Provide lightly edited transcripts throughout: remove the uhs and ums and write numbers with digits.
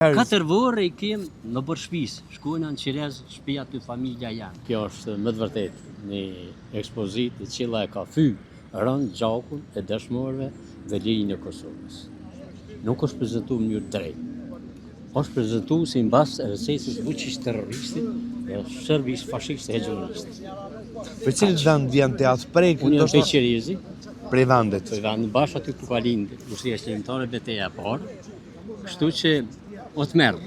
Katër vorre i kem në oborr shpisë, shkojna në Qirez, shpia aty familja jeme. Kjo është me të vërtetë një ekspozitë e cila e ka fy rëndë gjakun e dëshmorëve dhe lirinë e Kosovës. Nuk është prezentu në mënyrë të drejtë. Është prezentu si mbas recetës Vuçiq terroristit dhe Serbisë fashiste hegjemoniste. Prej cilit vend vjen ti atë prej Unë jam prej Qirezit. Prej vendit. Prej vendit, bash aty ku ka lindë ushtria çlirimtare beteja e parë. Kështu që o tmerr.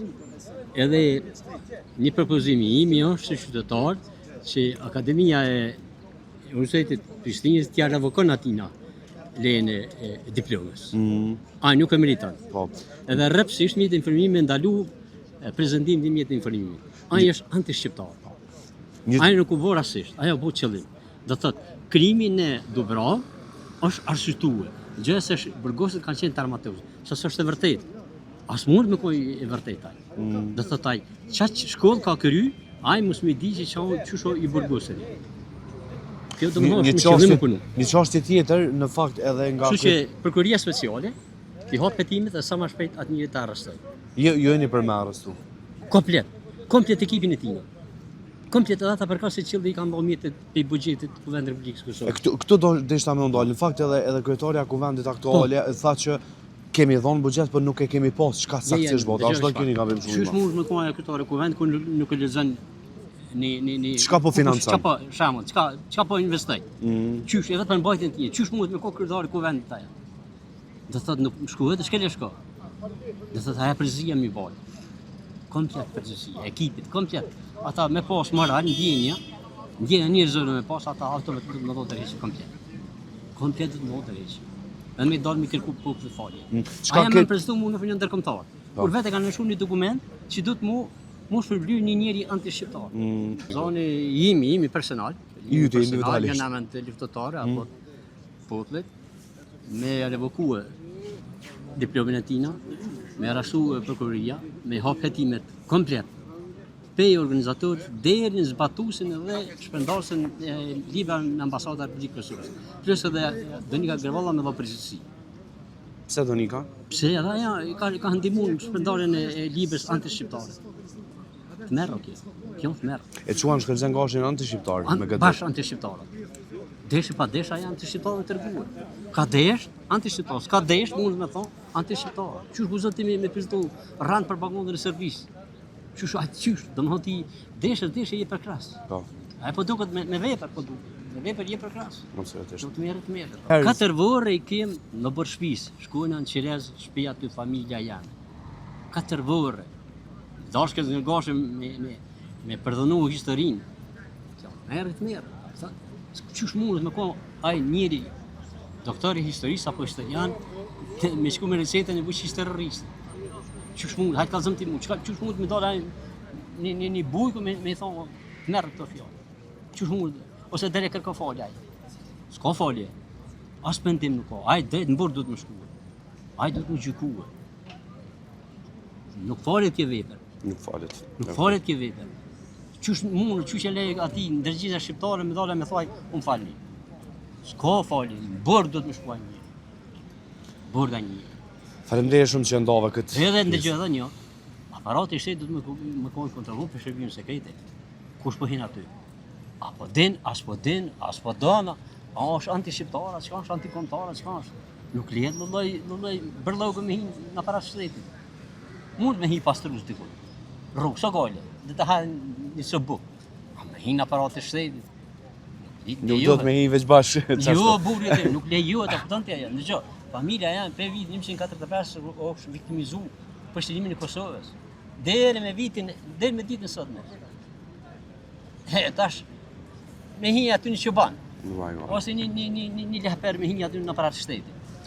Edhe një propozim i imi është si qytetar që Akademia e Universitetit të Prishtinës t'ia revokon atina lejen e, e diplomës. Mm. Ai nuk e meriton. Po. Edhe rreptësisht mjetin e informimit me ndalu prezantimin e mjetit të informimit. Ai është antishqiptar. Një... Ai nuk u bo rastësisht, ai u bo qëllim. Do thotë, krimi në Dubravë është arsyetue. Gjë se burgosit kanë qenë të armatosur. Se s'është e vërtetë. As mund me kon e vërtetë ai. Mm. Do thotë ai, qaq shkollë ka kry, ai mos me di që qa qysh o i burgosur. Kjo do të thotë një çështje punu. Një çështje tjetër në fakt edhe nga Kështu që prokuroria speciale t'i hap hetimet dhe sa më shpejt atë njeri ta arrestoj. Jo, jo jeni për me arrestu. Komplet. Komplet ekipin e tij. Komplet edhe ata përkatës që i kanë dhënë mjetet prej buxhetit të Kuvendit të Republikës së Kosovës. Këtu këtu do deshta me u ndalë. Në fakt edhe edhe kryetarja e Kuvendit aktuale po. tha që kemi dhënë buxhet, por nuk e kemi pas çka saktësisht bota. Ashtu keni gabim shumë. Qysh mund me kon ajo kryetare e Kuvendit kur nuk e lexon një një një Çka po financon? Çka po shembull, çka çka po investoj? Mm. Qysh edhe për mbajtjen e tij, qysh mundet me kon kryetare e Kuvendit ajo? Do thot nuk shkruhet e shkel e shko. Do thot ajo përgjegjësia mi boj. Komplet përgjegjësia, ekipit, komplet. Ata me pas moral, ndjenja, ndjenja njerëzore me pas, ata automatikisht do të thotë dorëheqje komplet. Komplet do të thotë dorëheqje. Dhe me dalë me kërku popullit falje. Mm. Çka ke... me prezentu mu në opinion ndërkombëtar. Po. Kur vetë kanë nënshkru një dokument që do të mu mu shpërbly një njeri anti-shqiptar. Mm. Zoni imi, imi personal, imi personal, janë në të luftëtare, apo mm. popullit, me revokue diplomën e tina, me arrestu prokuroria, me hap hetimet komplet, pej organizator deri në zbatuesin dhe shpërndarësin e libra në ambasada e Republikës Kosovës. Plus edhe Donika Gërvalla me dha përgjegjësi. Pse Donika? Pse edhe ajo ka ka ndihmuar në shpërndarjen e, e librës antishqiptare. Tmerr o kjo. Kjo tmerr. E quan Shkëlzen Gashin antishqiptar An, me këtë. Bash antishqiptar. Deshi pa desh ai antishqiptar u tregue. Ka desh antishqiptar, s'ka desh mund me thon antishqiptar. Qysh guxon ti me me prezantu rran propagandën e Serbisë? Qysh a qysh, domethënë ti desh desh je përkrahës. Po. Ai po duket me me vepër po duket. Me vepër je përkrahës. Absolutisht. Do të merret merret. Katër vorre i kem në oborr shpisë, shkojna në Qirez, shtëpia aty familja jeme. Katër vorre. Dashke në gashë me, me, me përdhunu historinë. Kjo, merret merret. Sa, qysh mundet me kon ai njeri doktor i historisë apo historian me shku me recetën e Vuçiq terrorist. Qysh mundet, hajt kallzom ti mu, çka qysh mundet me dalë ai një një një bujku me me thonë merr këto fjalë. Qysh mundet ose deri kërko falje ai. S'ka falje. As pendim nuk ka. Ai drejt në burg duhet me shku. Ai duhet me gjykue. Nuk falet kjo vepër. Nuk falet. Nuk falet kjo vepër. Qysh mund, qysh e le atij ndërgjegja shqiptare me dalë me thaj, unë falni. S'ka falje, në burg duhet me shku ai njeri. Burg ai njeri. Faleminderit shumë që ndave këtë. Edhe ndëgjoj edhe një. Aparati i shtetit duhet me me kon kontrollu për shërbim sekrete. Kush po hin aty? A po din, a s'po din, a s'po don, a është anti-shqiptar, a çka është antikombëtar, a çka është? Nuk lehet lloj lloj bërllogë me hi në aparat shtetit. Mund me hi pastrus diku. Rrugë së gole, dhe të hajë një së buk. A me hi në aparat të shtetit. Nuk do të me hi veç bash. Jo, burri aty, nuk lejohet, a kupton ti ajo. Ndëgjo, familja jeme prej vitit 1945 është viktimizu për çlirimin e Kosovës. Deri me vitin, deri me ditën e sotme. He, tash, me hi aty një çoban. Ose një, një, një, një, një lehper me hi aty në aparat shtetit.